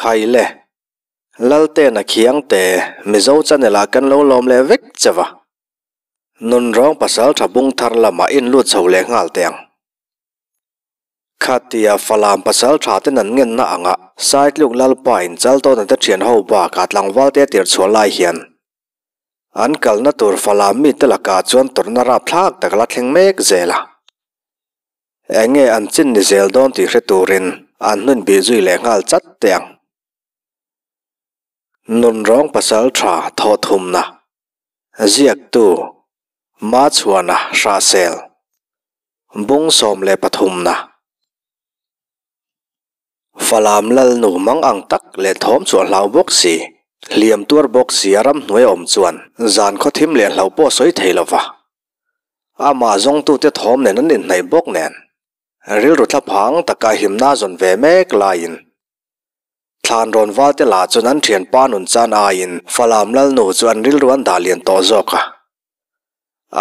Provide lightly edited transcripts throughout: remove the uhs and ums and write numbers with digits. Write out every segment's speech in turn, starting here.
Khai le. Laltena Khiangte, Mizo channel ah kan lo lawm leh vek che va. Nunrawng pasaltha bung thar lamah in lut chho leh nghal teh ang. Khatia Falam pasaltha ten an ngenna anga Saitluk Lalpa in Chaltawna te thian ho bakah tlangval te tir chhuah lai hian an kalna tur Falam mite lakah chuan tawrhna rapthlak tak la thleng mek zel a. Eng nge an chin ni zel dawn tih hre turin an hnun bih zui leh nghal chat teh ang. Nunrawng pasaltha thawhthumna Ziaktu Machhuana Hrahsel Bung 13 na Falam Lalnu mang ang tak leh thawm chu a hlau bawk si, hliam tuar bawk si a ramhnuai a awm chuan zan khaw thim leh hlauh pawh a sawi thei lo va. Amah zawngtute thawm nen an inhnaih bawk nen rilru thlaphang taka himna zawn ve mek laiin Thlan rawn valte lah chuan an thianpa nun chan aiin Falam Lalnu chu an rilru an dah lian tawh zawk a.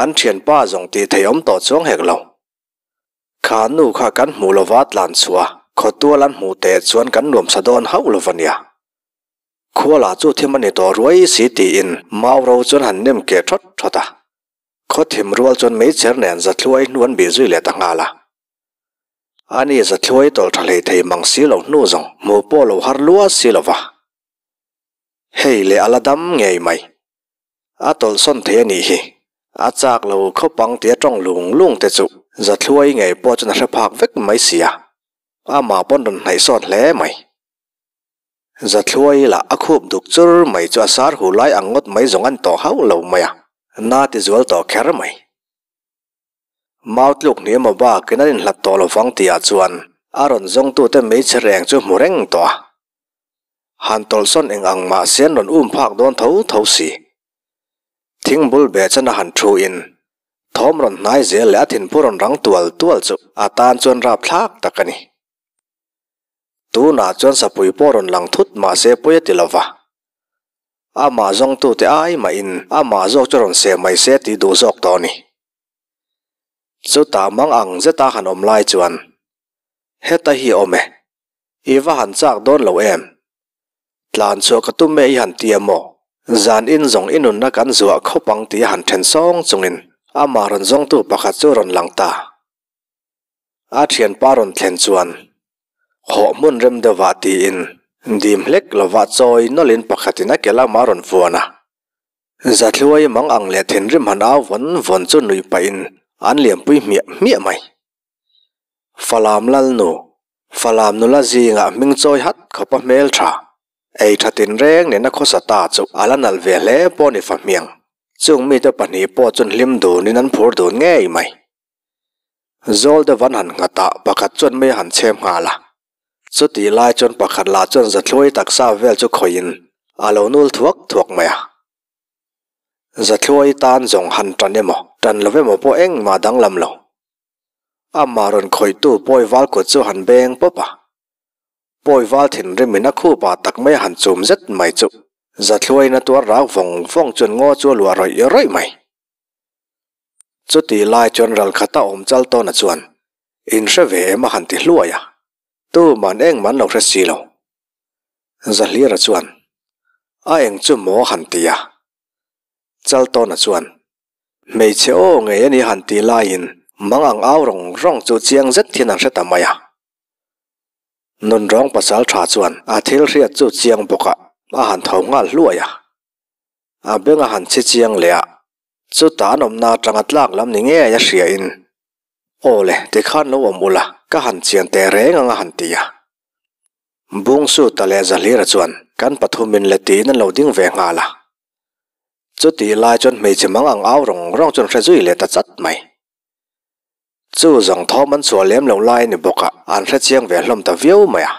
An thianpa zawng tih theih awm tawh chuang hek lo. Kha nu kha kan hmuh lova tlan chhuah a, khawtual an hmuh teh chuan kan nuamsa dawn hauh lo va nia. Khua lah chu thim a ni tawh ruai si tiin mau ro chuan han nem keh thawt thawt a. Khaw thim rual chuan meichher nen zathluai hnu an bih zui leh ta nghal a. Ani zathluai tawlh tha hlei thei mang si lo hnu zawng hmuh pawh lo har lua si lo va. Hei leh a la dam ngei mai. A tawlhsawn thei a nih hi. A chak lo khawp ang tia tawng lung lung te chu zathluai ngei pawh chuan a hre phak vek mai si a. Amah pawn rawn hnaih sawt hle mai. Zathluai lah a khup duk chur mai chu a sar hu lai ang ngawt mai zawng an tawh hauh lo mai a. Na ti zual tawh kher mai. Mau tluk hniam aw bakin an inhlat tawh lo vang tihah chuan a rawn zawngtute hmeichhe reng chu hmu reng tawh a. Han tawlhsawn eng ang mah se an rawn um phak dawn tho tho si. Thingbul beh chana han thu in thawm rawn hnai zel leh a thinphu rawn rang tual tual chu a tan chuan rapthlak tak a ni. Tunah chuan sapui pawh rawn lang thut mah se pawi a ti lo va. Amah zawngtute ai mahin amah zawk chu rawn seh mai se tih duh zawk tawh a ni. Chutah mang ang zeta han awm lai chuan, Heta hi a awm e, i va han chak dawn lo em? Tlan chhuah ka tum e i han ti a maw? Zan in zawng i nunna kan zuah khawp ang tih a han then sawng chungin amah rawn zawngtu pakhat chu rawn lang ta. A thianpa rawn thlen chuan, Hawh hmun rem deuhvah tiin dim hlek lovah chawi nawlhin pakhatin a ke lamah rawn vuan a. Zathluai mang ang leh thinrim han au vawn vawn chu nuih pahin an liampui hmiah hmiah mai. Falam Lalnu, Falam nula zingah hming chawi hat khawpa hmel tha, ei tha tinreng nena khawsa ta chu a la nalh ve hle pawh ni fa hmiang. Chung mite pahnih pawh chuan hlim dunin an phur dun ngei mai. Zawl deuh an han nghat a, pakhat chuan mei a han chhem nghal a. Chutih lai chuan pakhat lah chuan Zathluai taksa vel chu khawihin a lo nul thuak thuak mai a. Zathluai tan zawng han tan emaw, tan lo emaw pawh engmah danglam lo. Amah rawn khawihtu pawi val kut chu han beng pawp a. Pawi val thinrimin a khupa tak mai a han chum zet mai chu Zathluaiin a tuar rak vawng vawng chuan ngaw chu a luah rawih rawih mai. Chutih lai chuan ralkhata awm chal tawna chuan in hre ve em a han ti hluai a, tuman engmah an lo hre si lo. Zahlira chuan a eng chu maw a han ti a, chal tawna chuan hmeichhe aw ngei a ni a han ti laiin mang ang au rawng rawng chu chiang zet hian an hre ta mai a. Nunrawng pasal tha chuan a thil hriat chu chiang bawk a, a han tho nghal hluai a. A beng a han chhi chiang leh a, Chutah an awmna atanga tlak lam ni ngei a hria in, Aw le, tikhan lo awm ula, ka han chian teh reng ang a han ti a. Bungsuta leh Zahlira chuan kan pathumin le tiin an lo ding ve nghal a. Chutih lai chuan hmeichhe mang ang au rawng rawng chuan hre zui leh ta chat mai. Chu zawng thawm an chhuah lem loh lai a ni bawk a, an hre chiang ve hlawm ta viau mai a.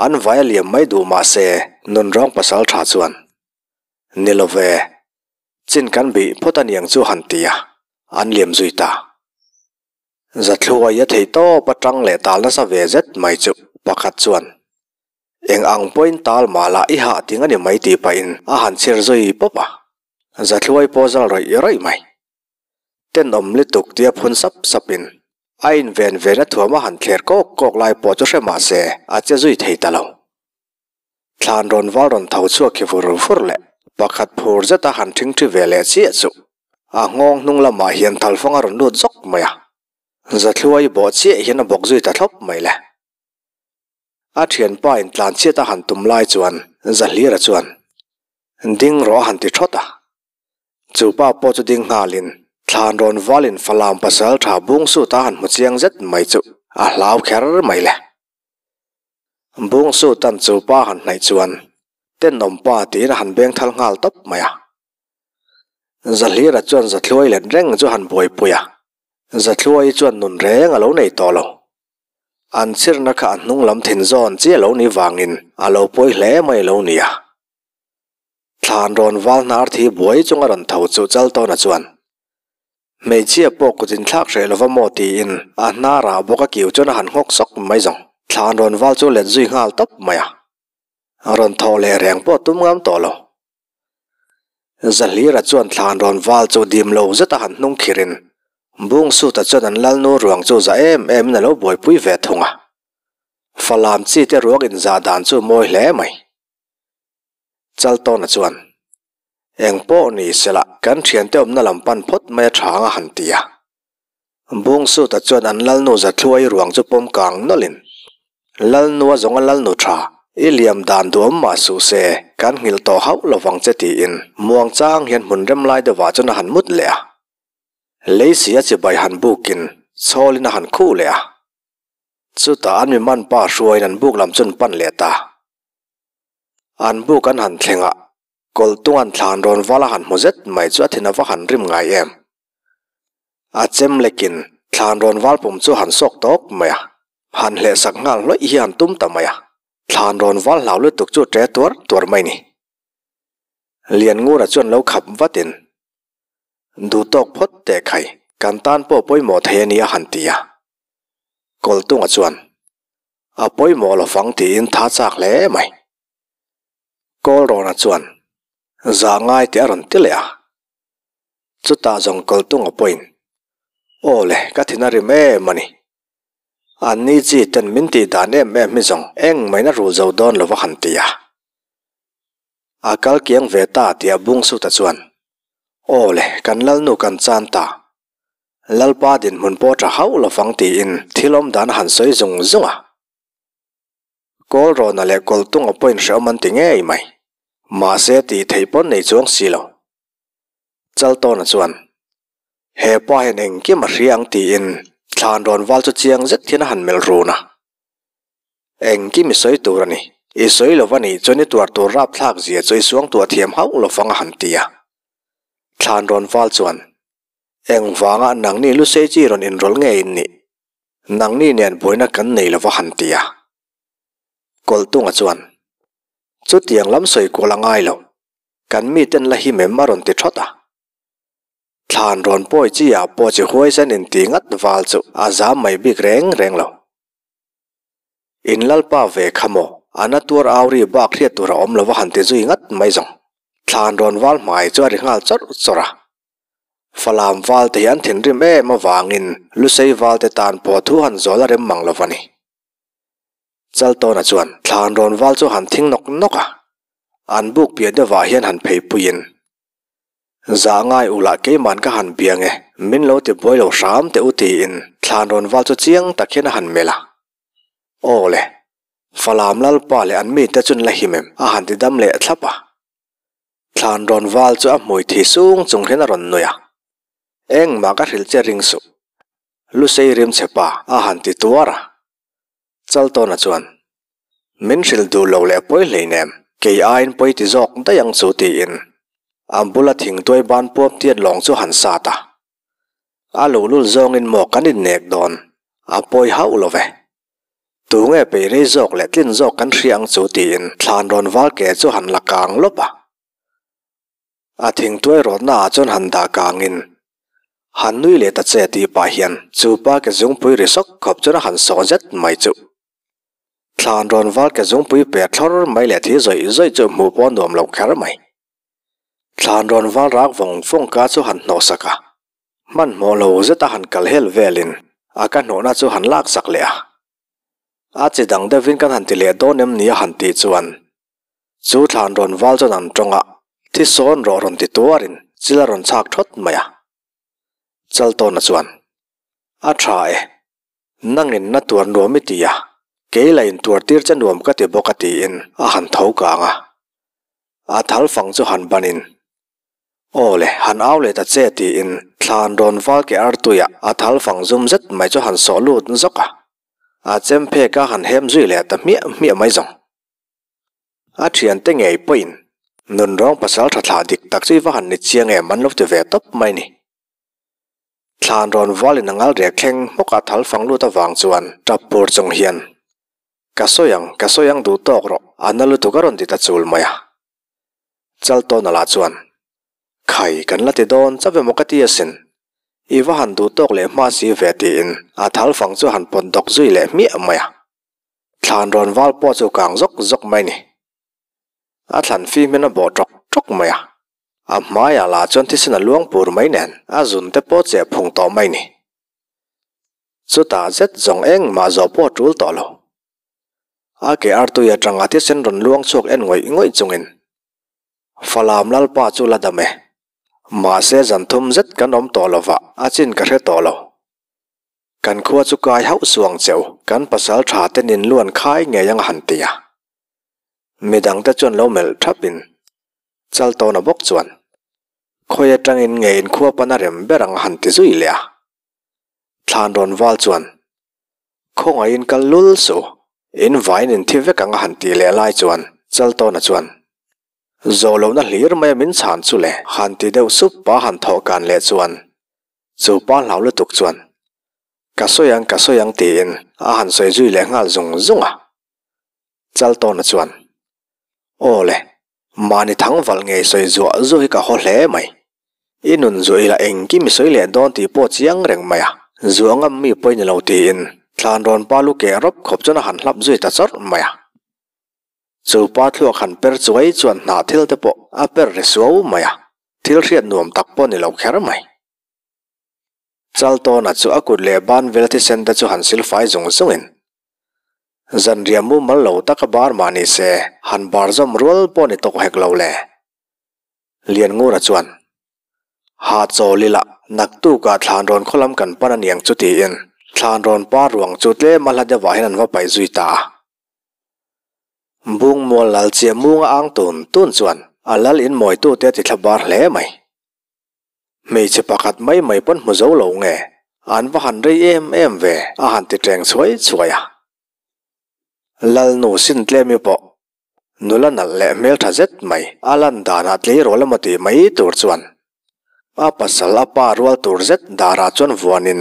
An vai a liam mai duh mah se, nunrawng pasal tha chuan, Ni lo ve, Chin kan bih phawt a niang chu han ti a, an liam zui ta. Zathluai a thei tawp atang leh tal nasa ve zet mai chu pakhat chuan, Eng ang pawhin tal mah lah i hah ting a ni mai tih pahin a han chhir zui pawp a. Zathluai pawh zal rawih rawih mai. Tenawm lutuk tia phun sap sapin a inven vena thuam a han thler kawk kawk lai pawh chu hre mah se a che zui thei ta lo. Thlan rawn val rawn tho chhuak khi vur vur leh pakhat phur zeta han ṭhingṭhi ve leh chiah chu a nghawng hnung lamah hian thalfang a rawn lut zawk mai a, Zathluai bawh chiah hian a bawk zui ta thlawp mai le. A thianpa in tlan chhiat a han tum lai chuan Zahlira chuan ding rawh a han ti thawt a. Chu pa pawh chu ding nghalin thlan rawn valin Falam pasal tha bung suta han hmu chiang zet mai chu a hlau kher mai le. Bung sutan chu pa han hnaih chuan tenawm pa tiin a han beng thal nghal tawp mai a. Zahlira chuan Zathluai let reng chu han buaipui a, Zathluai chuan nun reng a lo nei tawh lo. An chirna kha a hnung lam thin zawn chiah lo ni vangin a lo pawi hle mai lo nia. Thlan rawn val hnar thi buai chunga rawn tho chu Chaltawna chuan, Hmeichhia pawh kut inthlak hreh lova maw tiin a hnarah bawk a kiu chuan a han nghawk sawk mai zawng. Thlan rawn val chu let zui nghal tawp mai a. Rawn thaw leh reng pawh tum ngam tawh lo. Zahlira chuan thlan rawn val chu dim lo zeta han hnung khirin Bungsuta chuan an lalnu ruang chu za em emin a lo buaipui ve thung a. Falam chi te ruang inzah dan chu mawi hle mai. Chaltawna chuan, Eng pawh ni sela kan thiante awmna lam pan phawt mai a tha ang a han ti a. Bungsuta chuan an lalnu Zathluai ruang chu pawm kang nawlhin, Lalnua zawnga lalnu tha, i liam dan duam mah suh se, kan nghilh tawh hauh lovang che tiin muang chang hian hmun rem lai deuhah chuan a han mut leh a. Leisi a chibai han bukin chhawlin a han khuh leh a. Chutah an mi man pa hruaiin an buk lam chu an pan leh ta. An buk an han thleng a, kawlhtung an thlan rawn val a han hmu zet mai chu a thin a va han rim ngai em. A chem lekin thlan rawn val pum chu han sawk tawk mai a, han hleh sak nghal hlawih hi han tum ta mai a, thlan rawn val hlau lutuk chu ṭe tuar tuar mai ni. Lianngura chuan lo khap vatin, Duh tawk phawt teh khai, kan tan pawh pawimawh thei a nia han ti a. Kawlhtunga chuan, A pawimawh lo fang tiin tha chak hle mai. Kawlrawna chuan, Zah ngai tih a rawn ti leh a. Chutah zawng Kawltunga pawhin, Aw le, ka thin a rim em a ni. Anni chi ten min tih dan em em hi zawng engmah in a rul zo dawn lo va han ti a. A kal kiang ve ta tih a bung suta chuan, Aw le, kan lalnu kan chan ta. Lalpa dinhmun pawh tha hauh lo fang tiin thil awm dan a han sawi zung zung a. Kawlrawna leh Kawltunga pawhin hrehawm an ti ngei mai. Mahse tih theih pawn nei chuang si lo. Chaltawna chuan, He pa hian engkim a hria ang tiin thlan rawn val chu chiang zet hian a han melh run a. Engkim i sawi tur a ni. I sawi lo va nih chuan i tuar tur rapthlak zia chu i suangtuah thiam hauh lo fang a han ti a. Thlan rawn val chuan, Engvanga nangni lusei chi rawn inrawlh nge in nih? Nangni nen buaina kan nei lo va han ti a. Kawlhtunga chuan, Chutiang lam sawi kual a ngai lo. Kan miten la him em a rawn ti thawt a. Thlan rawn pawi chi ah pawh chi huaisen inti ngat val chu a zam mai bik reng reng lo. In lalpa ve kha maw, a na tuar au ri bak hriat tur a awm lo va han ti zui ngat mai zawng. Thlan rawn val hmai chu a ri nghal chawrh chawrh a. Falam val te hi an thinrim em avangin Lusei val te tan pawh thu han zawl a rem mang lo va ni. Chaltawna chuan thlan rawn val chu han thing nawk nawk a, an buk piah deuhah hian han phei puiin, Zah ngai ulah keiman ka han biang e, min lo ti buai lo hram teh u tiin thlan rawn val chu chiang tak hian a han melh a. Aw le, Falam Lalpa leh an mite chun la him em a han ti dam leh thlap a. Thlan rawn val chu a hmui thi sung chung hian a rawn nui a, Engmah ka hrilh che ring suh, Lusei rimchhe pa a han ti tuar a. Chaltawna chuan, Min hrilh duh lo leh pawi hleinem, kei aiin pawi ti zawk daih ang chu tiin a bula thingtuai ban puam tiat lawng chu han sat a. A luhlul zawngin maw kan innek dawn, a pawi hauh lo ve. Tunge pei rei zawk leh tlin zawk kan hria ang chu tiin thlan rawn val ke chu han la kang lawp a. A thingtuai rawtna ah chuan han dah kangin, Han nui leh ta che tih pah hian chu pa ke zungpui ri sawk khawp chuan a han sawh zet mai chu. Thlan rawn val ke zungpui per thlawr mai leh thi zawih zawih chu hmuh pawh a nuam lo kher mai. Thlan rawn val rak vawng vawng ka chu han hnawh sak a, hmanhmawh lo zet a han kal hel velin a ka hnawhna chu han lak sak leh a. A chi dang deuhin kan han ti leh dawn em ni a han tih chuan. Chu thlan rawn val chuan an tawng a, thi sawn rawh rawn ti tuarin chil a rawn chhak thawt mai a. Chaltawna chuan, A tha e, nangin na tuar nuam i ti a, kei la intuar tir che nuam ka ti bawk a tiin a han tho kang a. A thal fang chu han banin, Aw le, han au leh ta che tiin thlan rawn val ke artuiah a thal fang zum zet mai chu han sawh lut zawk a. A chem phek a han hem zui leh ta hmiah hmiah mai zawng. A thiante ngei pawhin nunrawng pasal tha thlah dik tak chu i va han ni chiang em an lo ti ve tawp mai ni. Thlan rawn valin a ngal rek thleng hmawk a thal fang lut avang chuan tap pur chung hian, Ka sawi ang, ka sawi ang duh tawk rawh, a na lutuk a rawn ti ta chul mai a. Chaltawna lah chuan, Khai, kan la ti dawn chauh emaw ka ti asin. I va han duh tawk leh hma si ve tiin a thal fang chu a han pawt dawk zui leh hmiah mai a. Thlan rawn val pawh chu kang zawk zawk mai ni. A thlan fim in a bawh tawk tawk mai a. A hmaiah lah chuan thisen a luang pur mai nen a zun te pawh cheh phung tawh mai ni. Chutah zet zawng engmah zawh pawh a tul tawh lo. A ke artui atanga thisen rawn luang chhuak en ngawih ngawih chungin Falam Lalpa chu la dam e. Mahse zan thum zet kan awm tawh lova a chin ka hre tawh lo. Kan khua chu kai hauh suang cheu, kan pasal tha te nin luan khai ngei ang a han ti a. Midang te chuan lo melh thap in, Chaltawna bawk chuan, Khawi atangin nge in khua pan a rem ber ang a han ti zui leh a. Thlan rawn val chuan, Khawngaihin kal lul suh, in vaiin in thi vek ang a han tih leh lai chuan Chaltawna chuan, Zawh lohna hlir mai a min chhan chu le, han ti deuh sup pa han thawh kan leh chuan Chu pa hlau lutuk chuan, Ka sawi ang, ka sawi ang tiin a han sawi zui leh nghal zung zung a. Chaltawna chuan, Aw le, mahni thangval ngei sawi zuah zuah hi ka haw hle mai. I nun zuah ila engkim i sawi leh dawn tih pawh chiang reng mai a, zuah ngam mi pawh i ni lo tiin Thlanrawn pa lu keh rawp khawp chuan a han hlap zui ta chawrh mai a. Chu pa thluak han per chuai chuan hnah thil te pawh a per ri suau mai a, thil hriat nuam tak pawh ni lo kher mai. Chaltawna chu a kut leh ban vel thisen te chu han silfai zung zungin, Zanriah mumal lo taka bar mah ni se, han bar zawm rual pawh ni tawk hek lo le. Lianngura chuan, Ha chawl ila, naktukah Thlanrawn khawlam kan pan a niang chu tiin Thlanrawn pa ruang chu tlem a hla deuhah hian an va paih zui ta a. Bungmual lal chiah munga ang tun tun chuan a lal in mawitute a ti thla bar hle mai. Hmeichhe pakhat mai mai pawn hmu zo lo nge, an va han rei em em ve a han ti teng chhuai chhuai a. Lalnu sin tlemi pawh nula nalh leh hmeltha zet mai a lan danah tleirawl emaw tih mai tur chuan a pasal a pa rual tur zet darah chuan vuanin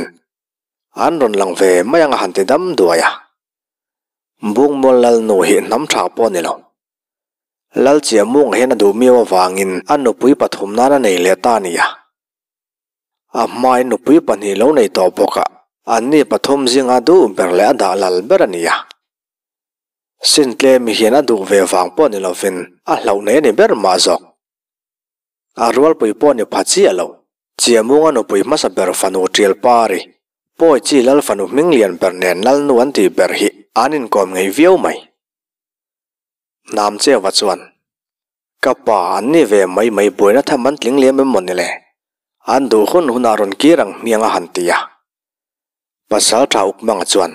an rawn lang ve mai ang a han ti dam duai a. Bungmual Lalnu hi hnam tha pawh a ni lo. Lalchiahmunga hian a duh miau avangin a nupui pathum nan a nei leh ta a ni a. A hmain nupui pahnih lo nei tawh bawk a, anni pathum zinga duh ber leh a dah lal ber a ni a. Sintlemi hian a duh ve vang pawh ni lovin a hlauh nei a ni ber mah zawk. A rualpui pawh ni pha chiah lo. Chiahmunga nupui hmasa ber fanu Tialpari, Pawi chi Lal fanu hming lian ber nen Lalnu an tih ber hi an inkawm ngei viau mai. Hnam Cheuva chuan, Ka pa, an ni ve mai mai buaina tham an tling liam em maw ni le? An duh hun hunah rawn kir ang hmiang a han ti a. Pasal tha Ukmanga chuan,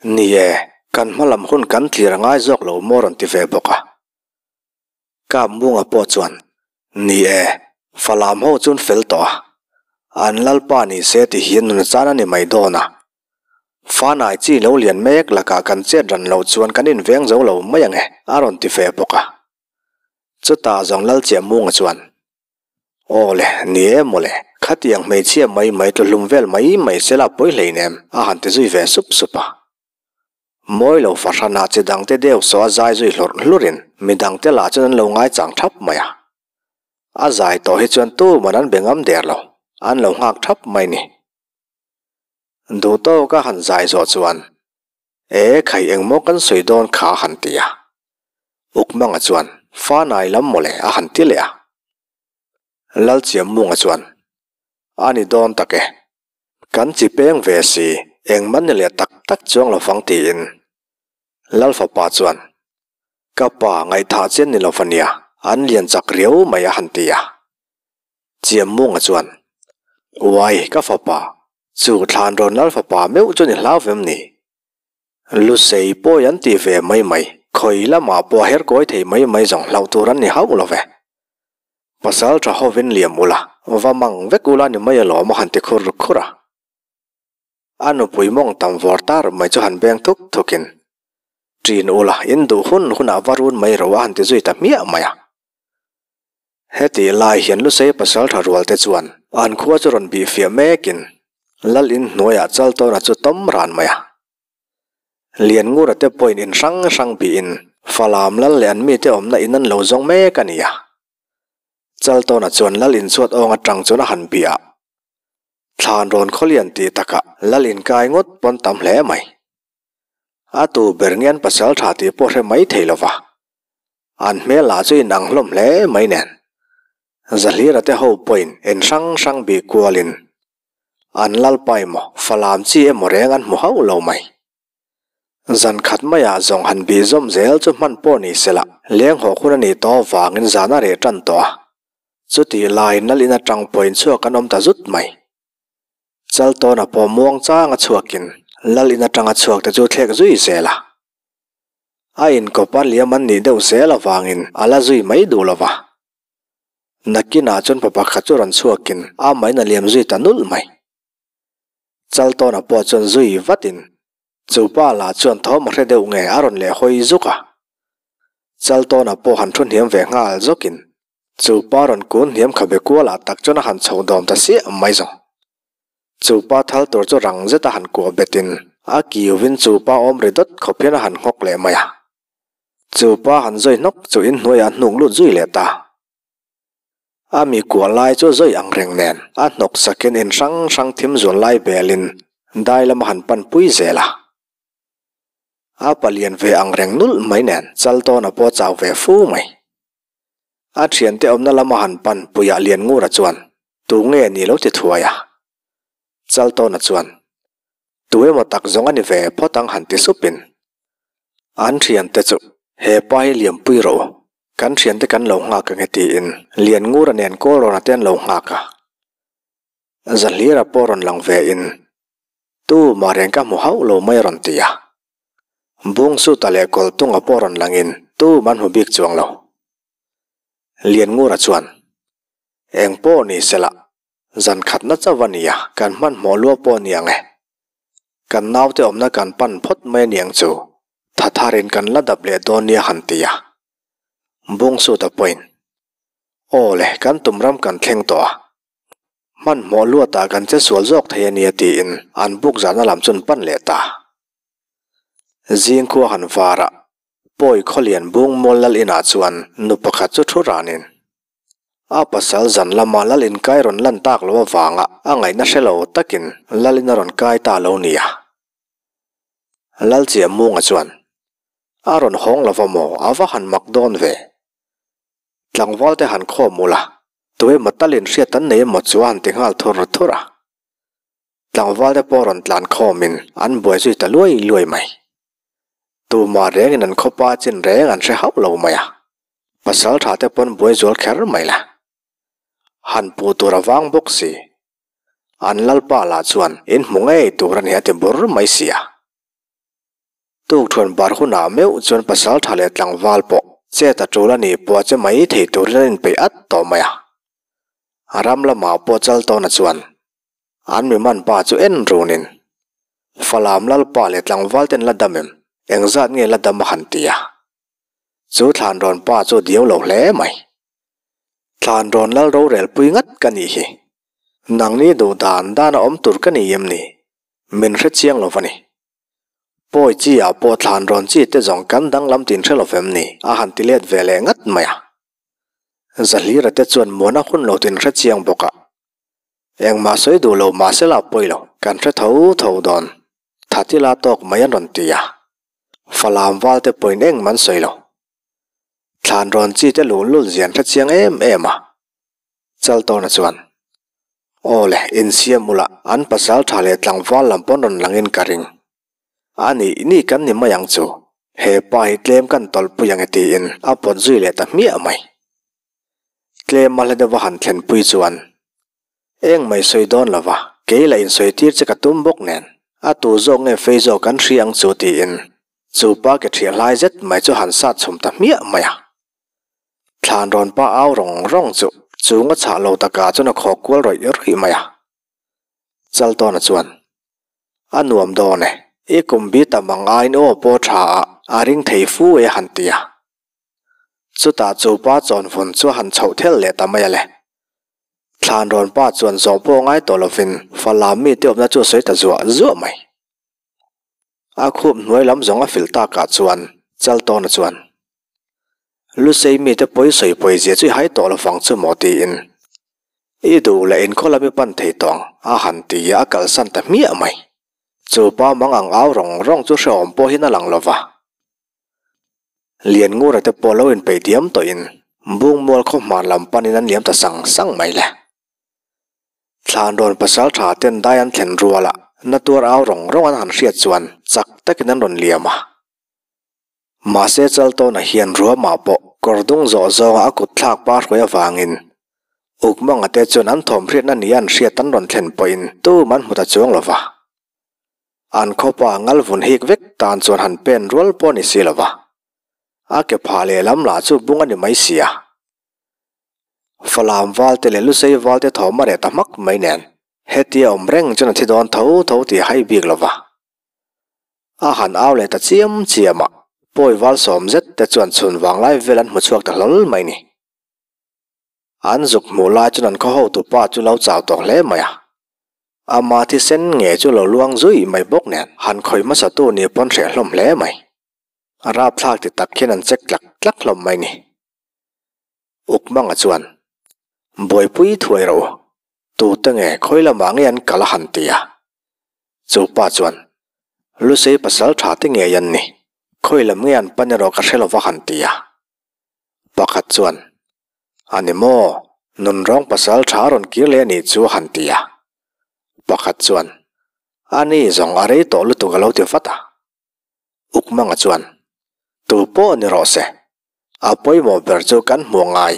Ni e, kan hmalam hun kan tlir a ngai zawk lo maw rawn ti ve bawk a. Kap Munga pawh chuan, Ni e, Falam ho chuan fel tawh a, an Lalpa ni se ti hian nun chan a ni mai dawn a. Fanai chi lo lian mek lakah kan chet ran loh chuan kan inveng zo lo mai ang e, a rawn ti fe bawk a. Chutah zawng Lalchiah Munga chuan, Aw le, ni e mawle, khatiang hmeichhia mai mai tluhlum vel mai mai se la pawi hleinem, a han ti zui ve sup sup a. Mawi lo fahranah chi dangte deuh saw a zai zui hlawrh hlurin midangte lah chuan an lo ngaichang thap mai a. A zai tawh hi chuan tuman an be ngam der lo, an lo nghak thap mai ni. Duh tawka han zai zawh chuan, E khai engmaw kan sawi dawn kha a han ti a. Ukmanga chuan, Fanai lam mawle a han ti leh a. Lalchiammunga chuan, A ni dawn tak e. Kan chi peng ve si, engmah ni leh tak tak chuang lo fang tiin Lal fapa chuan, Ka pa ngaihthah chian ni lo va nia, an lian chak riau mai a han ti a. Chiammunga chuan, Uai, ka fapa, chu Thlanrawn Lal fapa meuh chu ni hlau vem ni? Lusei pawi an ti ve mai mai, khawi lamah pawh a her kawi thei mai mai zawng hlauh tur an ni hauh lo ve. Pasal tha hovin liam ula, va mang vek ula ni mai alawm a han ti khur khur a. A nupui mawng tam vawr tar mai chu han beng thuk thukin, Ṭin ula, in duh hun hunah va run mai ro a han ti zui ta hmiah mai a. Hetih lai hian Lusei pasal tha rual te chuan an khua chu rawn bih fiah mekin Lal in hnuaiah Chaltawna chu tawm ran mai a. Lianngura te pawhin in hrang hrang bihin Falam Lal leh an mite awmna in an lo zawng mek a ni a. Chaltawna chuan Lal in chhuat awng atang chuan a han bih a. Thlan rawn khawlian tih takah Lal in kai ngawt pawn tam hle mai. A tu ber nge an pasal tha tih pawh hre mai thei lova. An hmel lah chu inang hlawm hle mai nen. Zahlira te ho pawhin en hrang hrang bih kualin an lalpa emaw falam chi emaw reng an hmu hauh lo mai. Zan khat maiah zawng han bih zawm zel chu hman pawh ni sela leng haw hun a nih tawh avangin zan a reh tan tawh a. Chutih laiin lal in atang pawhin chhuak an awm ta zut mai. Chaltawna pawh muang changa chhuakin lal in atanga chhuak te chu thlek zui zel a. A inkawp a liam an nih deuh zel avangin a la zui mai duh lo va. Nakinah chuan pa pakhat chu rawn chhuakin a main a liam zui ta nulh mai. Chaltawna pawh chuan zui vatin chu pa lah chuan thawm a hre deuh nge a rawn leh hawi zuk a. Chaltawna pawh han thu hniam ve nghal zawkin chu pa rawn kun hniam kha be kualah tak chuan a han chho dawm ta siah mai zawng. Chu pa thal tur chu rang zeta han kuah betin a kiuvin chu pa awm ri dawt khawp hian a han nghawk leh mai a. Chu pa han zawi hnawk chu inhnuaiah a hnuk lut zui leh ta. A mi kuah lai chu zawi ang reng nen a hnawk sakin in hrang hrang thim zual lai belin dai lama han pan pui zel a. A palian ve ang reng nulh mai nen chal tawn a pawh chau ve fu mai. A thiante awmna lama han pan puiah Lianngura chuan, Tu nge ni lo ti thuai a? Chaltawna chuan, Tu emaw tak zawng a ni ve phawt ang han ti supin. An thiante chu, He pa hi liampui rawh u, kan thiante kan lo nghak ange tiin Lianngura nen Kawlrawna te an lo nghak a. Zahlira pawh rawn lang ve in, Tu mah reng ka hmu hauh lo mai a rawn ti a. Bungsuta leh Kawltunga pawh rawn langin tu man hmu bik chuang lo. Lianngura chuan, Eng pawh ni sela, zan khatna chauh a nia, kan hmanhmawh lua pawh a ni ang e. Kan naute awmna kan pan phawt mai a ni ang chu, tha tharin kan la dap leh dawn nia han ti a. Bungsuta pawhin, Aw le, kan tum ram kan thleng tawh a. Hmanhmawh luatah kan che sual zawk thei a nia tiin an buk zahna lam chu an pan leh ta. Zing khua han var a, Pawi Khawlian bung mual lal inah chuan nu pakhat chu thu ranin a pasal zan lama lal in kai rawn lan tak lo avanga a ngaihna hre lo takin lal in a rawn kai ta lo nia. Lalchiahmunga chuan a rawn hawng lova maw a va han mak dawn ve. Tlangval te han khawm ula, tuemaw talin hriat an nei emaw chu a han ti nghal thur thur a. Tlangval te pawh rawn tlan khawmin an buai zui ta luai luai mai. Tumah rengin an khawpa chin reng an hre hauh lo mai a, pasal tha te pawn buai zual kher mai la. Han puh tur a vang bawk si. An lalpa lah chuan in hmu ngei tur a ni a ti bur mai si a. Tukthuan bar hunah meuh chuan pasal tha leh tlangval pawh chet a tul a nih pawh a che mai thei turin an inpeih at tawh mai a. A ram lamah pawh Chaltawna chuan An mi man pa chu en runin, Falam lalpa leh tlangval ten la dam em? Engzat nge la dam a han ti a. Chu thlan rawn pa chu diau lo hle mai. Thlan rawn lal rorel pui ngat ka nih hi. Nangni duh dan dan a awm tur ka ni em ni? Min hre chiang lo va ni. Pawi chi ah pawh thlan rawn chi te zawng kan danglam tin hre lo vem ni? A han ti let ve leh ngat mai a. Zahlira te chuan muana hun lo tin hre chiang bawk a. Engmah sawi duh lo mahse la pawi lo, kan hre tho tho dawn. Thatila tawk mai an rawn ti a. Falam val te pawhin engmah an sawi lo. Thlan rawn chi te luh lul zia an hre chiang em em a. Chaltawna chuan, Aw le, insiam ula, an pasal tha leh tlangval lam pawn rawn langin ka ring. A nih nih kan ni mai ang chu. He pa hi tlem kan tawlhpui ang e tiin a pawt zui leh ta hmiah mai. Tlem a hla deuh a han thlenpui chuan eng mai sawi dawn lo va, kei lah insawi tir che ka tum bawk nen a tu zawk nge fei zawk kan hria ang chu tiin chu pa ke thiah hlai zet mai chu han sat chhum ta hmiah mai a. Thlan rawn pa au rawng rawng chu chung a chhah lo takah chuan a khawk kual rawih rawih mai a. Chaltawna chuan, A nuam dawn e, i kum bi tam ang aiin aw pawh tha a, a ring thei fu e han ti a. Chutah chu pa chawnvun chu a han chhoh thel leh ta mai a le. Thlanrawn pa chuan zawh pawh ngai tawh lovin Falam mite awmna chu a sawi ta zuah zuah mai. A khup hnuai lam zawng a filh takah chuan Chaltawna chuan, Lusei mite pawi sawi pawi zia chu i hai tawh lovang chu maw tiin i duh leh inkhaw lam i pan thei tawh ang a han ti a, a kalsan ta hmiah mai. Chu pa mang ang au rawng rawng chu hrehawm pawhin a lang lova. Lianngura te pawh lo inpeih diam tawhin Bungmual khaw hmar lam panin an liam ta sang sang mai le. Thlanrawn pasal tha ten dai an thlen ruala na tuar au rawng rawng an han hriat chuan chak takin an rawn liam a. Mahse Chaltawna hian ruamah pawh kawr dung zawh zawnga a kut thlak pa hruai avangin Ukmanga te chuan an thawm hriatna nia an hriat an rawn thlen pawhin tum an hmu ta chuang lo va. An khawpa ngal vun hik vek tan chuan han pen rual pawh ni si lo va. A ke phah lehlam lah chu bung a ni mai si a. Falam valte leh Lusei valte thawm a reh ta hmak mai nen hetia awm reng chuan a thi dawn tho tho tih a hai bik lo va. A han au leh ta chiam chiam a, pawi val sawm zet te chuan chhun vang lai vel an hmu chhuak ta hlawl mai ni. An zuk hmuh lai chuan an khaw hotu pa chu lo chau tawh hle mai a. Ama thisen nge chu lo luang zui mai bawk nen han khawih hmasa tu ni pawn hreh hlawm hle mai. A rapthlak ti tak hian an check tlak tlak hlawm mai ni. Ukmanga chuan, Buaipui thuai rawh u, tute nge khawi lamah nge an kal a han ti a. Chu pa chuan, Lusei pasal tha te ngei an ni, khawi lam nge an pan erawh ka hre lo va han ti a. Pakhat chuan, A ni maw, nunrawng pasal tha rawn kir leh a nih chu a han ti a. Pakhat chuan, A ni zawng a rei tawh lutuk a lo ti vat a. Ukmanga chuan, Tu pawh ni rawh se, a pawimawh ber chu kan hmuh ngai,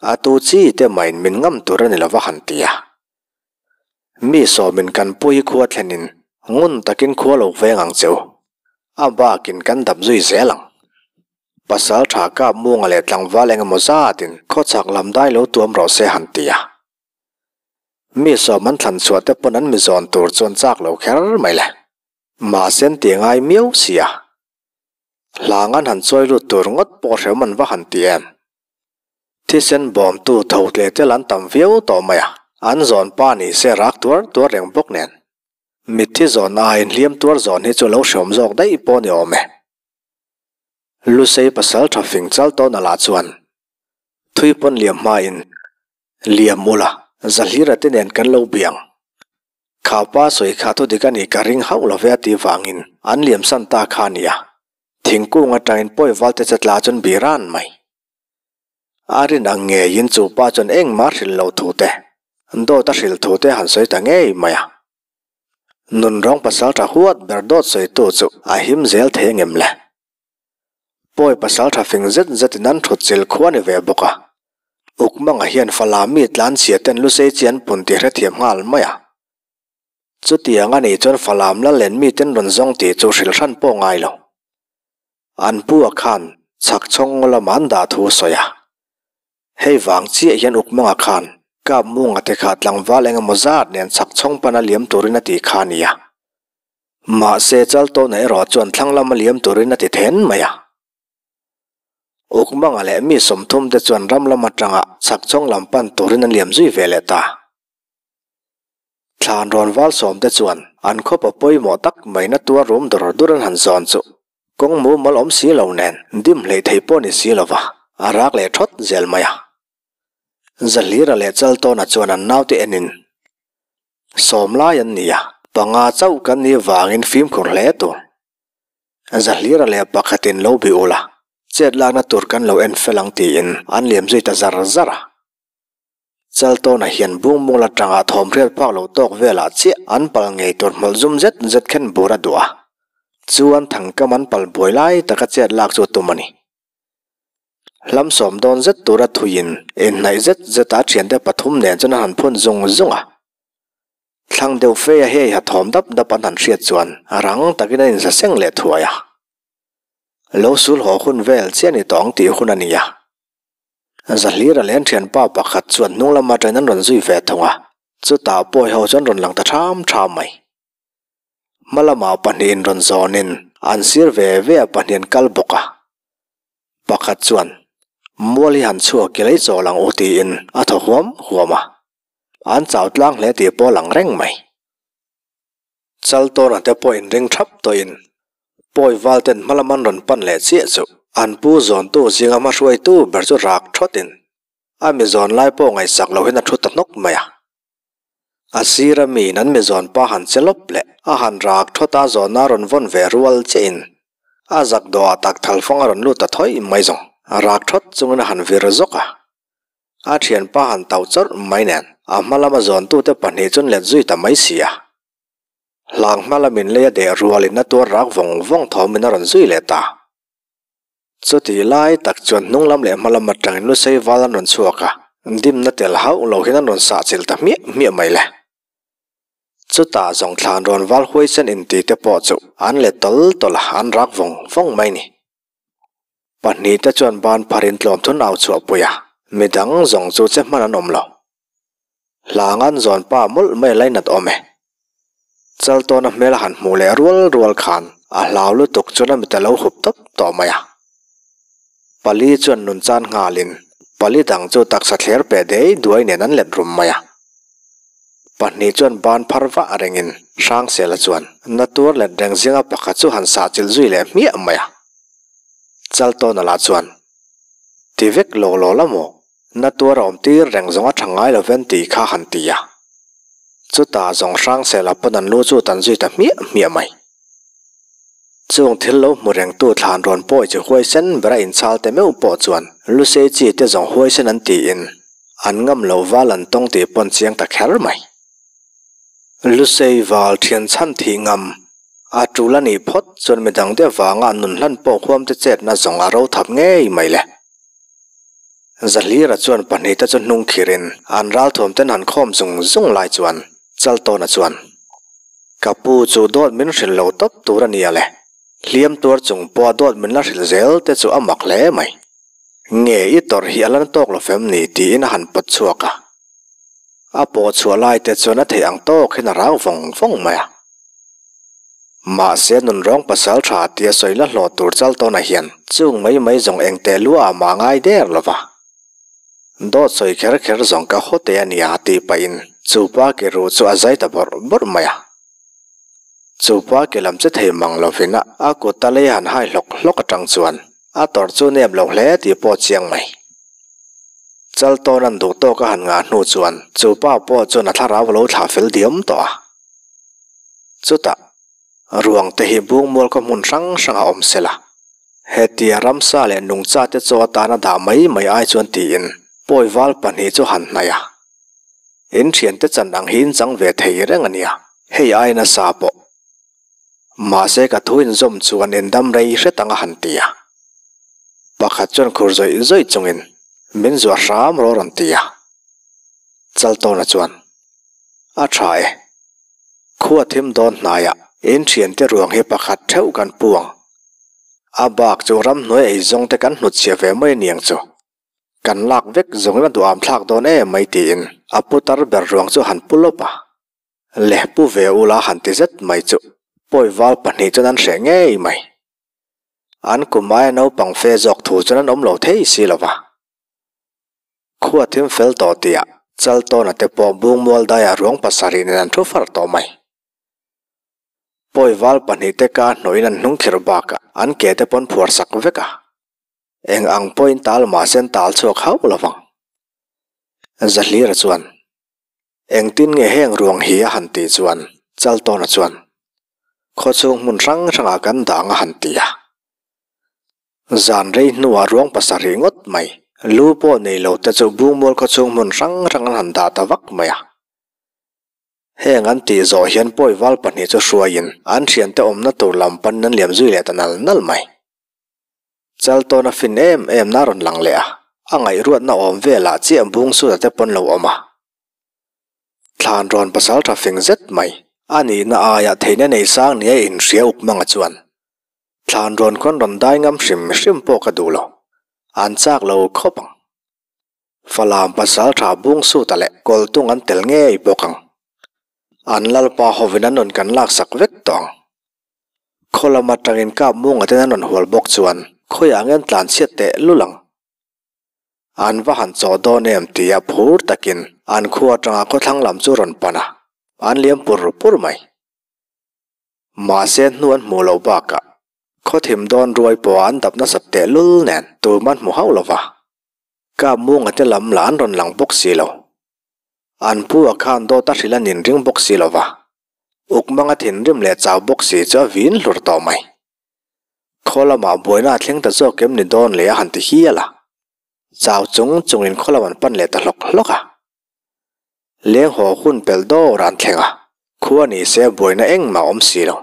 a tu chi te mahin min ngam tur a ni lo va han ti a. Mi sawmin kan pu hi khua thlenin ngun takin khua lo veng ang che u, a bakin kan dap zui zel ang. Pasal tha kap munga leh tlangval eng emaw zatin khawchhak lam dai lo tuam rawh se han ti a. Mi sawm an thlan chhuah te pawn an mi zawn tur chuan chak lo kher mai le. Mahse an ti ngai miau si a. Hlang an han chawi lut tur ngawt pawh hrehawm an va han ti em. Thisen bawmtu tho tle tel an tam viau tawh mai a, an zawn pa ni se rak tuar tuar reng bawk nen. Mitthi zawn aiin hliam tuar zawn hi chu lo hrehawm zawk daih pawh ni awm e. Lusei pasal tha fing chal tawn alah chuan thui pawn liam hmain liam ula Zahlira te nen kan lo biang. Kha pa sawi kha thu dik a nih ka ring hauh lo ve a tih vangin an liam san ta kha a nia. Thingkung atangin pawi valte che tla chuan bi ran mai. A rin ang ngeiin chu pa chuan engmah hrilh loh thu te, dawt a hrilh thu te han sawi ta ngei mai a. Nunrawng pasal tha huat ber dawt sawitu chu a him zel thei angem le? Pawi pasal tha fing zet zetin an thut chil khua ni ve bawk a. Ukmanga hian Fala mi tlanchhia ten Lusei chi an pun tih hrethiam nghal mai a. Chutiang a nih chuan Falam la len mi ten rawn zawng tih chu hrilh hran pawh ngai lo. An pu a khan chhak chhawng ngaw lamah an dah thu a sawi a. Hei vang chiah hian Ukmanga khan Kap Munga te kha tlangval eng emaw zat nen chhak chhawng pana liam turin a ti kha a nia. Mahse Chaltawna erawh chuan thlang lama liam turin a ti then mai a. Ukmanga leh mi 30 te chuan ram lam atanga chhak chhawng lam pan turin an liam zui ve leh ta. Thlan rawn val sawm te chuan an khawpa pawimawh tak mai na tuar rum dur dur an han zawn chu kawng mumal awm si lo nen dim hleih thei pawh ni si lova a rak leh thawt zel mai a. Zahlira leh Chaltawna chuan an naute enin Sawm lai an ni a, panga chauh kan nih vangin fimkhur hle tur. Zahlira leh pakhatin lo bih ula, chet lakna tur kan lo en fel ang tiin an liam zui ta zar zar a. Chaltawna hian bungmul atanga thawm hriat phak lo tawk velah chiah an pal ngei tur hmawlh zum zet zet khen bur a duh a. Chuan thangkam an pal buai lai taka chet lak chu a tum a ni. Hlam sawm dawn zet tura thuiin inhnaih zet zeta thiante pathum nen chuan a han phun zung zung a. Thlang deuh fe a hei ha thawm dap dap an han hriat chuan rang takin an inza seng leh thuai a. Lo sul haw hun vel chiah ni tawh ang tih hun a ni a. Zahlira leh an thianpa pakhat chuan hnung lam atangin an rawn zui ve thung a, chutah pawi ho chuan rawn lang ta ṭham ṭham mai. Hma lamah pahnihin rawn zawnin an sir ve ve a pahnih an kal bawk a. Pakhat chuan, Mual hi han chhuak i lei chawl ang u tiin a thaw huam huam a. An chau tlang hle tih pawh a lang reng mai. Chal tawna te pawh inring thap tawhin pawi val ten hma lam an rawn pan leh chiah chu an pu zawntu zinga hma hruaitu ber chu rak thawtin a mi zawn lai pawh ngaihsak lohin a thu ta hnawk mai a. A sira miin an mi zawn pa han che lawp leh a han rak thawt a zawnna a rawn vawn ve rual chiahin a zak dawhah tak thalfang a rawn lut ta thawi mai zawng a rak thawt chungin a han vir zawk a. A thianpa han tauh chawrh mai nen a hma lama zawntute pahnih chuan let zui ta mai si a. Hlang hma lamin lei a deh rualin a tuar rak vawng vawng thawmin a rawn zui leh ta. Chutih lai tak chuan hnung lam leh hma lam atangin Lusei val an rawn chhuak a, dimna tel hauh lo hian an rawn sah chilh ta hmiah hmiah mai le. Chutah zawng thlan rawn val huaisen inti te pawh chu an let tawl tawl a, an rak vawng vawng mai ni. Pahnih te chuan ban pharin tlawm thun au chhuah pui a, midang zawng chu che hman an awm lo. Hlang an zawn pa mawlh mai a lainat awm e. Chaltawna hmel a han hmuh leh rual rual khan a hlau lutuk chuan a mit a lo hup tawp tawh mai a. Pali chuan nun chan nghalin pali dang chu taksa thler peh dei duai nen an let rum mai a. Pahnih chuan ban phar vah rengin Hrangsela chuan na tuar let reng zinga pakhat chu han sah chilh zui leh hmiah mai a. Chaltawna lah chuan, Ti vek law law la maw? Na tuar a awm tir reng zawng a tha ngai lo ven tih kha han ti a. Chutah zawng Hrangsela pawn an lu chu tan zui ta hmiah hmiah mai. Chung thil lo hmu rengtu thlan rawn pawi chi huaisen bera inchhal te meuh pawh chuan Lusei chi te zawng huaisen an tiin an ngam lo val an tawng tih pawn chiang ta kher mai. Lusei val thian chhan thih ngam a tul a nih phawt chuan midang te vanga an nun hlan pawh huam te chetna zawng a ro thap ngei mai le. Zahlira chuan pahnihte chu hnung khirin an ralthuam ten han khawm zung zung lai chuan Chaltawna chuan, Ka pu chu dawt min hrilh lo tawp tur a nia le, hliam tuar chung pawha dawt min la hrilh zel te chu a mak hle mai. Nge i tawrh hi a la na tawk lo fem ni tiin a han pawt chhuak a. A pawh chhuah lai te chuan a theih ang tawk hian a rau vawng vawng mai a. Mahse nunrawng pasal tha tia sawi la hlawh tur Chaltawna hian chung mai mai zawng eng teh luah mah ngai der lo va. Dawt sawi kher kher zawng ka haw teh a nia tih pahin chupa ke ruh chu a zai ta bawrh bawrh mai a. Chupa ke lam che thei mang lovin a kut a lei han hai hlawk hlawk atang chuan a tawrh chu nep lo hle tih pawh chiang mai. Chaltawn an duh tawk a han ngah hnu chuan chupa pawh chuan a thlarau a lo thlah fel diam tawh a. Chutah, ruang te hi bungmual khaw hmun hrang hrang a awm sela, hetia ramsa leh nungcha te chaw atana dah mai mai ai chuan tiin pawi val pahnih chu han hnaih a. In thiante chan ang hi in chang ve thei reng a nia, hei ai nasa pawh. Mahse ka thu inzawm chuan in dam rei hret ang a han ti a. Pakhat chuan khur zawih zawih chungin min zuah hram rawh a rawn ti a. Chaltawna chuan, A tha e. Khua thim dawn hnaiah in thiante ruang hi pakhat theuh kan pu ang. A bak chu ramhnuai ei zawng te kan hnutchhiah ve mai aniang chu. Kan lak vek zawngin a duham thlak dawn em mai tiin a putar ber ruang chu han pu lawp a. Leh pu ve ula han ti zet mai chu pawi val pahnih chuan an hreh ngei mai. An kum aia naupang fe zawk thu chuan an awm lo thei si lo va. Khua thim fel tawh tihah Chaltawna te pawh Bungmual daiah ruang pasarih nen an thu far tawh mai. Pawi val pahnih te ka hnawhin an hnung khir bakah an ke te pawn phuar sak vek a. Eng ang pawhin tal mahse an tal chhuak hauh lo vang. Zahlira chuan, Engtin nge heng ruang hi a han tih chuan Chaltawna chuan, Khawchhung hmun hrang hrangah kan dang a han ti a. Zan rei hnuah ruang pasarih ngawt mai, lu pawh nei lo te chu Bungmual khawchhung hmun hrang hrang an han dah ta vak mai a. Heng an tih zawh hian pawi val pahnih chu hruaiin an thiante awmna tur lam panin an liam zui leh ta nal nal mai. Chaltawn a fin em em na rawn lang leh a, a ngaihruatna awm velah chiah bung suta te pawn lo awm a. Thlan rawn pasal tha fing zet mai. A nihna aia theihna nei sang nia inhria uk manga chuan thlan rawn khawn rawn dai ngam hrim hrim pawh ka duh lo, an chak lo khawp ang. Falam pasal tha bung suta leh kawltung an tel ngei bawk ang. An lalpa hovin an rawn kan laksak vek tawh ang. Khaw lam atangin kap munga ten an rawn hual bawk chuan khawiah nge an tlanchhiat teh lul ang. An va han chawh dawn em tia phur takin an khua atanga khawthlang lam chu rawn pan a, an liam pur pur mai. Mahse hnu an hmuh loh bakah khawthim dawn ruai pawh an dap nasat teh lul nen tum an hmu hauh lo va, kap munga te lam lah an rawn lang bawk si lo. An pu a khan dawt a hrilh an inring bawk si lo va, Ukmanga thinrim leh chau bawk si chu a vin hlur tawh mai. Khaw lamah buaina a thleng ta zawk em ni dawn leh a han ti hial a. Chau chung chungin khaw lam an pan leh ta hlawk hlawk a. Leng haw hun pelh dawr an thleng a, khua ni se buaina engmah a awm si lo.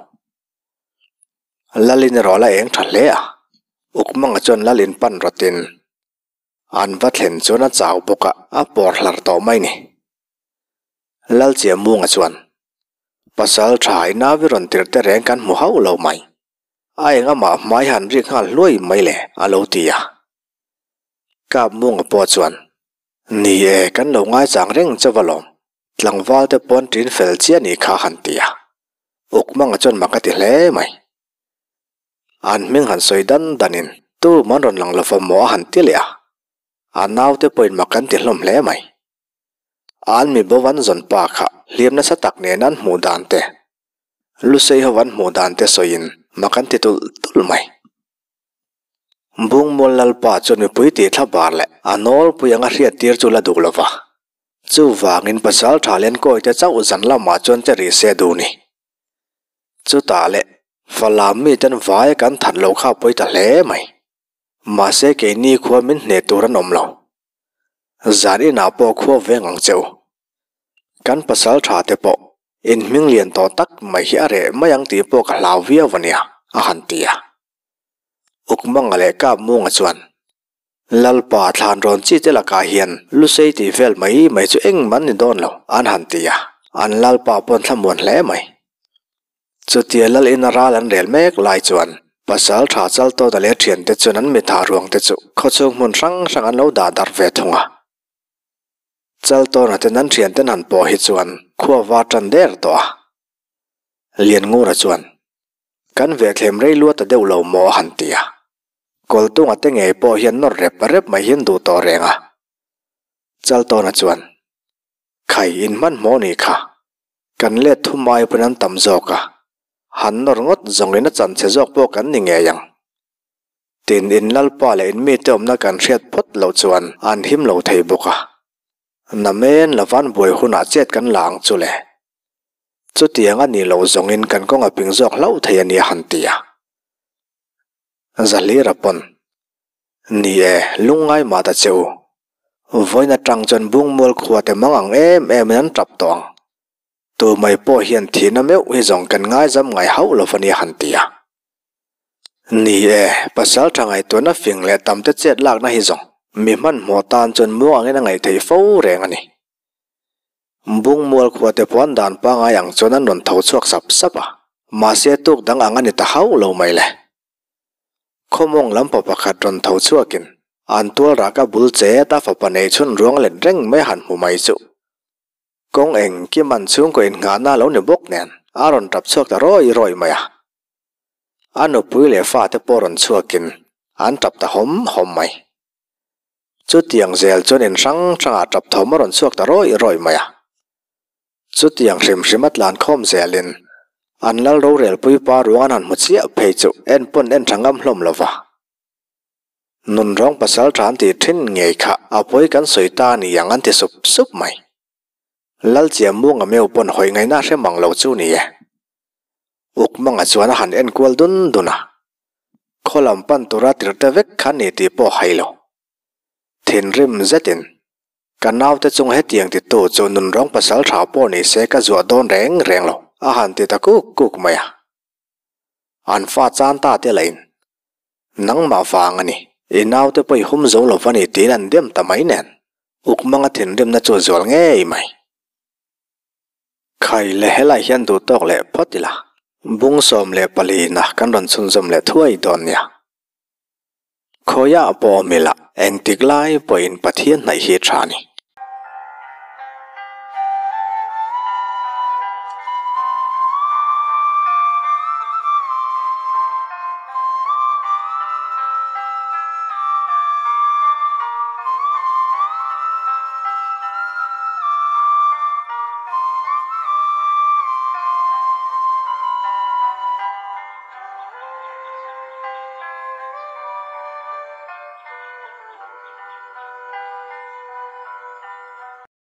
Lalin erawh la eng tha hle a, Ukmanga chuan Lalin pan rawtin an va thlen chuan a chau bawk a, a pawr hlar tawh mai ni. Lalchiamunga chuan, Pasal tha i nau i rawn tirh te reng kan hmu hauh lo mai. A eng amah hmai han rik nghal hluai mai le, a lo ti a. Kapmunga pawh chuan, Ni e, kan lo ngaichang reng chauh alawm. Tlangval te pawn ṭin fel chiah nih kha han ti a. Ukmanga chuan mak a ti hle mai. An hming han sawi dan danin tu man rawn lang lova maw a han ti leh a. A naute pawhin mak an ti hlawm hle mai. An mi bo an zawn pa kha hliam nasa tak nen an hmuh dan te, Lusei ho an hmuh dan te sawiin mak an ti tulh tulh mai. Bungmual Lalpa chuan mipui tih thla bar leh a nawlpui anga hriattir chu la duh lo va. Chuvangin pasal tha len kawite chauh zan lamah chuan che rih se duh ni. Chutah leh Falam miten vai kan that lo kha pawi ta hle mai. Mahse keini khua min hneh tur an awm lo. Zan inah pawh khua veng ang che u. Kan pasal tha te pawh in hming lian tawh tak mai hi a reh mai ang tih pawh ka hlau viau a nia, a han ti a. Ukmanga leh Kapmunga chuan, Lalpa thlan rawn chi te lakah hian Lusei tih vel mai mai chu engmah an ni dawn lo, an han ti a, an Lalpa pawn thlamuan hle mai. Chutia Lal ina ral an rel mek lai chuan pasal tha Chaltawna leh thiante chuan an mithah ruang te chu khawchhung hmun hrang hrang an lo dah darh ve thung a. Chaltawna ten an thianten han pawh hi chuan khua var tan der tawh a. Lianngura chuan, Kan vehthlem rei luat ta deuh lo maw a han ti a. Kawltunga te ngei pawh hian nawr rep rep mai hian duh tawh reng a. Chaltawna chuan, Khai in hmanhmawh ni kha. Kan let thum ai pawn an tam zawk a. Han nawr ngawt zawng in a chan chhe zawk pawh kan ni ngei ang. Tin in lalpa leh in mite awmna kan hriat phawt loh chuan an him lo thei bawk a. Namen Lavan buai hunah chet kan la ang chu le. Chutiang a nih loh zawngin kan kawng a ping zawk hlauh thei a nia han ti a. Zahlira pawn, Ni e, lungngai mah ta che u. Vawiin atang chuan Bungmual khua te mang ang em em in an tap tawh ang. Tu mai pawh hian thihna meuh hi zawng kan ngaizam ngai hauh lo a nia han ti a. Ni e, pasal tha ngaihtuahna fing leh tam te chet lakna hi zawng mi hmanhmawh tan chuan muang angin a ngaihtheih fo reng a ni. Bungmual khua te pawh an dan pangai ang chuan an rawn tho chhuak sap sap a, mahse tuk dang ang a ni ta hauh lo mai le. Khawmawng lam pa pakhat rawn tho chhuakin an tual raka bul chet a fapa nei chhun ruang let reng mai han hmu mai chu. Kawng engkim an chhungkaw innghahna lo ni bawk nen a rawn tap chhuak ta rawi rawi mai a. A nupui leh fate pawh rawn chhuakin an tap ta hawm hawm mai. Chutiang zel chuan in hrang hrangah tap thawm a rawn chhuak ta rawih rawih mai a. Chutiang hrim hrim a tlan khawm zelin an lal rorelpui pa ruang an han hmu chiah phei chu en pawn en tha ngam hlawm lo va. Nunrawng pasal tha an tih thin ngei kha a pawi kan sawi ta a ni ang an ti sup sup mai. Lalchiamunga meu pawn hawi ngaihna hre mang lo chu ni e. Ukmanga chuan a han en kual dun dun a. Khaw lam pan tura tirhte vek kha ni tih pawh hai lo. Thinrim zetin. Ka naute chung hetiang titu chu nunrawng pasal tha pawh ni se ka zuah dawn reng reng lo, a han ti ta kuk kuk mai a. An fa chan ta te lahin, Nangmah vang a ni, i naute pawh i hum zo lo va ni tiin an dem ta mai nen, Ukmanga thinrimna chu a zual ngei mai. Khai le helai hian duh tawk leh phawt ila, bung 14 na kan rawn chhunzawm leh thuai dawn nia. Khawiah pawh awm ila, engtik lai pawhin Pathian hnaih hi tha a ni.